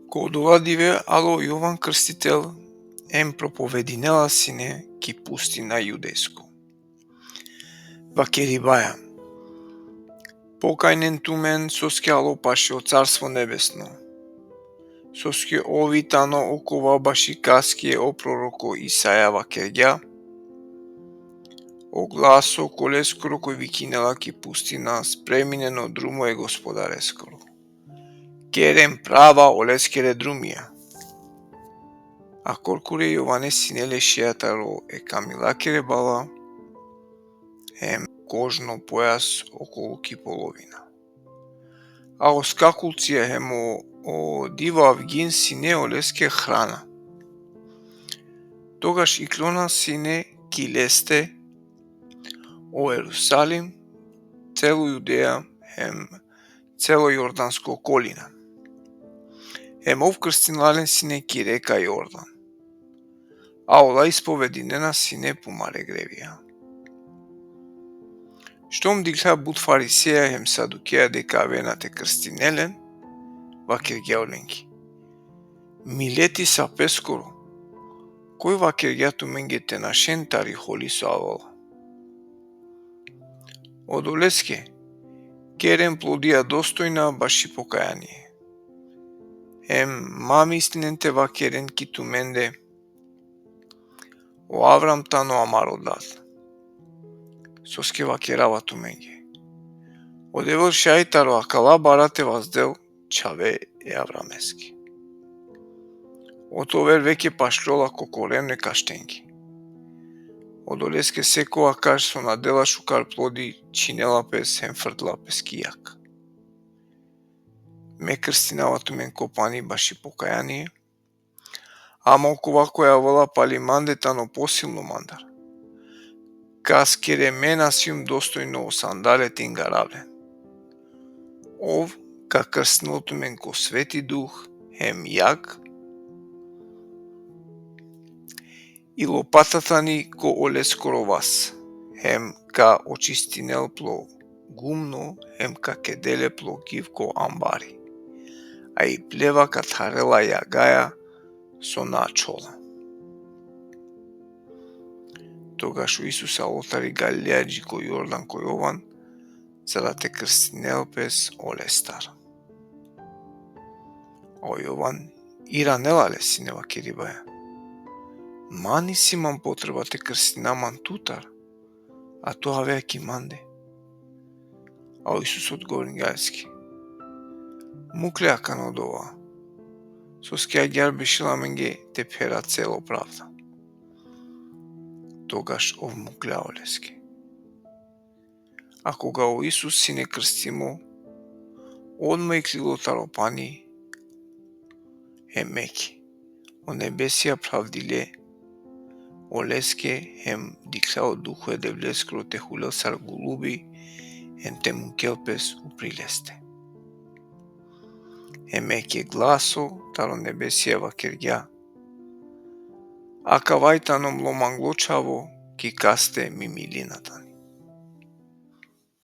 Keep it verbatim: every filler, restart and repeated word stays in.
Ko odola dive alo Jovan Krstitel, em propovedinela sine ki pustina Judejsko, vakeribaja: Pokajnen tumen, soske alo paše o Carstvo Nebesno. Soske ov i tano okova baši kaske o proroko Isaja vakergja: O glaso koleskoro koj vikinela ki pustina: Spreminen o drumo e Gospodareskoro, keren prava oleskere drumija. A korkore Jovane sine lešija taro e kamilakere bala, em kožno pojas okolu ki polovina. A o skakulcija hem o, o divo avgin sine oleske hrana. Togaš iklona sine ki leste o Jerusalim, celo Judeja hem celo Jordansko okolina. Em ov krstinela len sine ki reka Jordan. A ola ispovedinena sine pumare grevija. Štom dikhlja but fariseja hem sadukeja deka avena te krstinel len, vakergja olenge: Mileti sapeskoro, koj vakergja tumenge te našen tari holi so avela? Odoleske, keren plodija dostojna baši pokajanie. Em ma mislinen te vakeren ki tumende: O Avram tano amaro dad. Soske vakerava tumenge: O Devel šaj taro akala bara te vazdel čhave e Avrameske. Oto ver veke pašljola ko koreno e kaštenge. Odoleske sekova kaš so na dela šukar plodi, čhinela pes hem frdela pes ki jag. Me krstinava tumen ko pani baši pokajanie, ama okova koj avela pali mande tano posilno mandar, kaskere me na sijum dostojno o sandale te ingarav len. Ov ka krstinel tumen ko Sveti Duh hem jag, i lopata tani ko oleskoro vas, hem ka očistinel plo gumno, hem ka kedel le plo giv ko ambari, a i pleva ka tharela jagaja so na ačhola. Togaš o Isus alo tari Galileja dži ko Jordan ko Jovan, za da te krstinel pes olestar. A o Jovan iranela le sine vakeribaja: Man isi man potreba te krstina man tutar, a tu avea ki mande. A o Isus odgovoringja leske: Muk le akana odova, soske agjaar bešela amenge te phera celo pravda. Togaš ov muklja oleske. A koga o Isus sine krstimo, odma iklilo taro pani, hem eke, o nebesija phravdile oleske, hem dikhlja o Duho e Devleskoro te hulel sar gulubi, hem te mukel pes upri leste. Hem eke, glaso taro nebesija vakergja: Akava i tano mlo manglo čhavo, ki kaste mi milina tani.